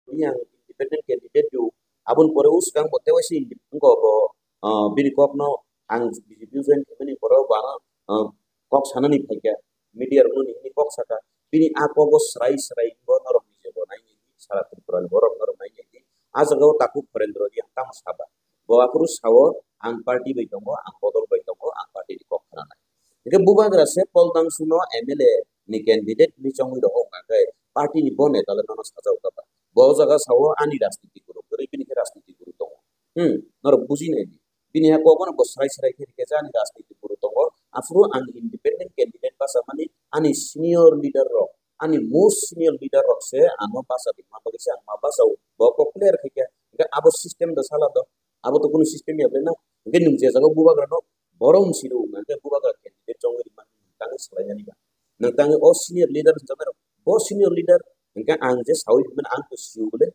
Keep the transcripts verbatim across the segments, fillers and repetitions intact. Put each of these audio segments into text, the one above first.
Yang independent candidate do. Aboni pore uskang bo tewaisi indi-, wngkha bo, ah, bini kokno ang B J P join khaimani borok bo ano, ah, kok sanani phaikha, media rokno nini kok saka, bini a kogo srai srai bo norok nije bo naini sara Tripura ni borok norok naini. A jaga o takhuk Horendro Reang tamo saba, bo aphuru sao ang party bai tongo, ang bodol bai tongo, ang party ni kok khnanai. Hingke bubagra se Pol Dangsuno M L A ni candidate ni chongwi rohok hwnka khe party ni bo neta le nono sajao kha ba. Bo o jaga sao ani rajniti guru kwrwi, bini khe rajniti guru tongo. Hmm, norok buji nai di. Bini ha kogono bo srai srai khe rikhe je ani rajniti guru tongo. Aphuru ang independent candidate basa mani ani senior leader rok, ani most senior leader rok se ano basa di ma bagwi se ang ma basa o. Bo kok clear khe khe. Hingke abo system da sala do. Abo to kunu system ya bre na. Hingke nwng je jaga bubagra no borom siro hingke bubagra candidate chongwi rima nang tangwi salai nani ba. Nang tangwi o senior leader hwnjaknai rok. Bo senior leader hingke ang je sawi hwnmani ang to sio bole.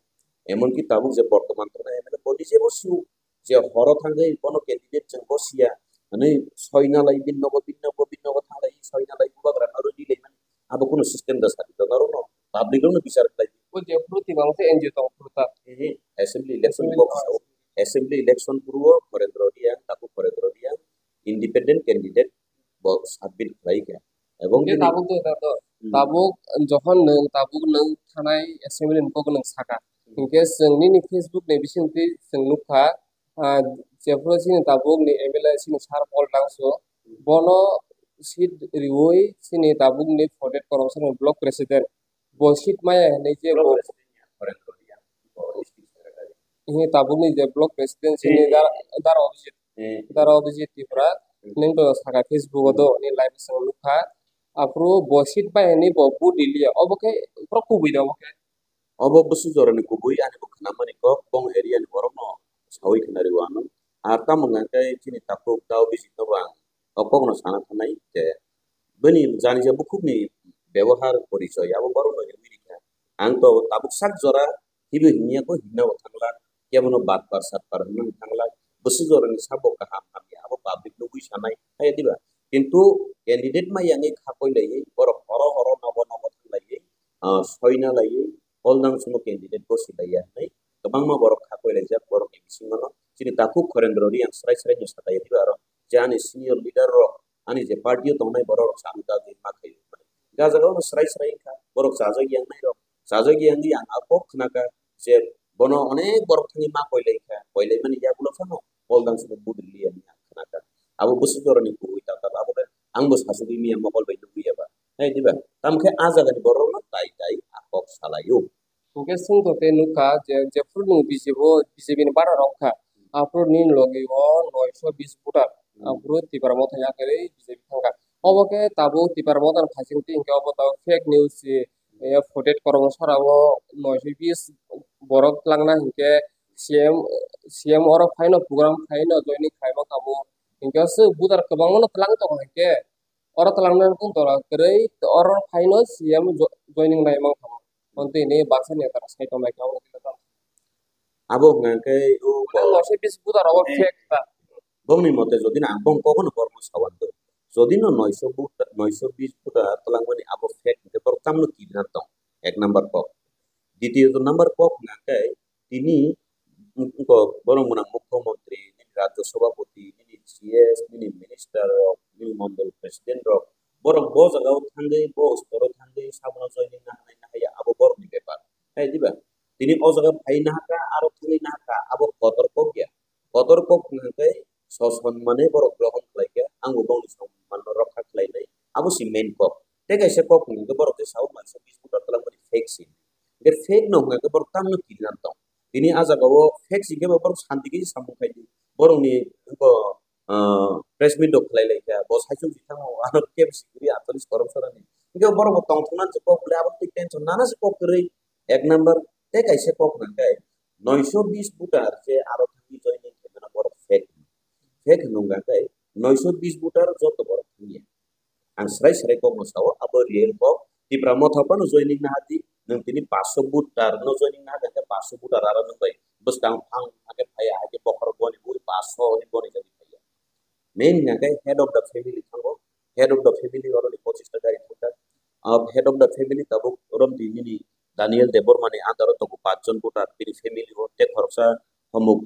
Emon ki tabuk je bortoman tongnai M L A bo nije bo sio. Je horo thangwi bono candidate chwng bo sia. Ani soina lai bin nogo, bin nogo, bin nogo thanglai soina lai bubagra no rwdi lai mani. Abo kunu system da sadi to norok no. Public rok no bichar khlai. O je phuru twi bang se N G O tong phuru ta. Ehe, assembly election Assembly bo election. Sao. Assembly election phuru o Horendro Reang, takhuk Horendro Reang, independent candidate bo submit khlai kha. Ebong je bini tabuk do, da do. Hmm. Tabuk jokhon nwng, tabuk nwng thanai assembly ni kok nwng saka. Hmm. Hinkhe chwng nini Facebook ni bisingtwi chwng nukha, ah, jephuru chini tabuk ni M L A chini sir Pol Dangsu, bono seat riwi chini tabuk ni forty-eight Koromsari ni block president. Bo seat maya hinwi je bo, Block president ya, Horendro Reang, bo district secretary. He tabuk ni je block president chini Eh, dar, dar Abhijit. Eh. Dar Abhijit Tripura. Hmm. Neng to saka Facebook o do, ni live song nukha. Aphuru bo seat bai hinwi bo vote riliya. Obo khe borok kubui da obo khe. Obo bwswk jorani kubui ani bo khwnamani kok, bong area ni borokno sawi khwna rw ano. Ar tamo hwnka khe chini takhuk da Abhijit no bo ang o kokno sana thangnai je bini jani je bukhukni bebohar porichoi abo borokno rwui rikha. Ang to tabuk sak jora hibo hinya ko hinna bo thangla, kebono batpar satpar hinna bo thangla, bwswk jorani sabo kaham hamya abo public nugui sanai, hai diba? Kintu candidate ma yangwi kha koilaiwi borok horo horo nogo nogo thanglaiwi, ah, soina laiwi, Pol Dangsuno candidate bo silaiya hinwi kwbangma borok kha koilaijak borokni bisingono. Chini takhuk Horendro Reang srai srai no sakaiya diba aro je ani senior leader rok, ani je party o tongnai borok rok sa ang dagwi ma khaio. Ga jaga o srai srai wngkha borok chajak yangnai rok, chajak yangwi ang a kok khnakha je bono onek borok thangwi ma koilai kha, koilai mani yagulo phano Pol Dangsuno vote riliya hinwi ang khnakha. Abo bwswk jorani kubui tatal abo le ang bo sasugwi miya mokol bai nugwi ya ba. Hai diba? Tamo khe a jagani borok no tai tai a kok salaio. Hingke swngto tei nukha je, jephru nwng B J P o, B J P ni bara rok kha, aphuru nini logi o noisho bis voter, Hmm. aphuru Tipra Motha yakarwi B J P thangkha. Obo khe tabuk Tipra Motha ni phaising twi hingke obo tabuk fake news si, eh, forty-eight Kormo Sora o noisho bis borok twlangna hingke C M, C M oro phaino program phaino joining khaima kamo hingke aswk voter kwbangma no twlang tongo hingke oro twlangna wngtong tora kwrwi oro phaino C M jo-, joining nai mankha. Montri ni baksa neta rok sai tongnai khe omo khe tamo. Abo hwnka khe o Mane bo-, noisho bis voter abo fake ta. Bongni mote jodi no ang bong kogono borokno sawan do. Jodi no noisho voter, noisho bis voter twlangmani abo fake hwnkhe borok tamno kidnap tong. Ek number kok. Ditiyo number kok hwnka khe tini wngkok borok mwnang mukhyamantri, nini rajya sabhapati, nini G S, nini minister rok, nini mondol president rok, borok bo jaga o thangwi, bo store o thangwi sabono joining na hanai na haya, abo borok ni bepar. Hai diba? Tini o jaga phai na hakha, aro thangwi na hakha, abo kotor kok ya. Kotor kok hwnka khe soson mane borok grohon khlai khe, ang bo bongni soman no rokha khlai nai. Abo si main kok. Tei kaisa kok hwnka khe borok khe sao mansa bis voter twlangmani fake si. Hwnkhe fake no hwnka khe borok tamno kidnap tong. Tini a jaga o fake si khe bo borok santi khe samung khai di. Borok ni bo, ah, press meet rok khlai lai kha. Bo saichung si thango, ano kebo si kwrwi athalis korom sorani. Hwnkhe borok bo tong thung nani se kok kwrwi, abo twi tension nana se kok kwrwi. Ek number, tei kaisa kok hwnka khe noisho bis voter je aro thangwi joining khe mano borok fake. Fake hwnka khe noisho bis voter joto borok thangya. Ang srai srai kokno sao, abo real kok. Tipra Motha phano joining na hadi, nwng tini paso voter no joining na hadi, paso voter aro nwng bai bwskang phang hake phaiya, hake bokhorok boni bui paso ni boni jani phaiya. Main hwnka khe head of the family thango, head of the family oroni pochista gari thangkha. Ah, head of the family tabuk romdi nini Daniel Debbarma ni under o tongo pach jon voter, bini family o tei khoroksa Homuk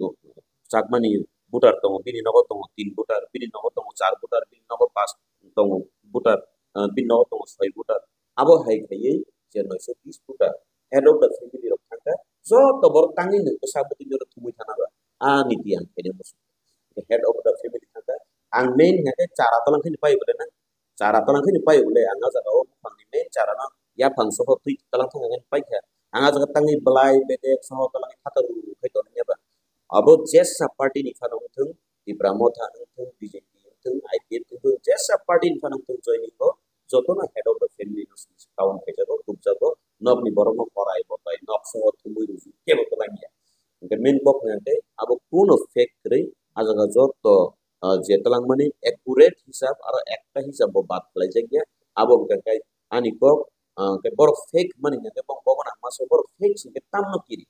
Chakma ni voter tongo, bini nogo tongo tin voter, bini nogo tongo char voter, bini nogo pas tongo voter, ah, bini nogo tongo soi voter. Abo hai khaiwi je noisho bis voter head of the family rok thangkha, joto borok tangwi nwng bwsa bwtwi norok thumwi thana ba. A niti ang khaina muchung. Head of the family thangkha. Ang main hwnkhe chara talang khani pai bwle na. Chara talang khani pai bwle ang a jaga o buphang ni main chara no yaphang soho twi talang thang khani pai kha. Ang a jaga tangwi bwlai bedek soho talang khatar ru khai tong ya ba. Abo jesa party ni phano wngthung, Tipra Motha wngthung, B J P wngthung, I P F wngthung, jesa party ni phano wngthung joining o jotono head of the family no kaun khaijago, tubjago, nokni borokno korai botai, nok soho thumui rwjak, kebo kwlangya. Hwnkhe main kok hwnkhe abo kuno fake kwrwi, a jaga joto, ah, je twlangmani accurate hisab aro ekta hisab bo bad khlaijakya, abo hwnkhe ani kok, ah, hwnkhe borok fake mani hwnkhe bo, bobo nangma se borok fake se hwnkhe tamno kiri.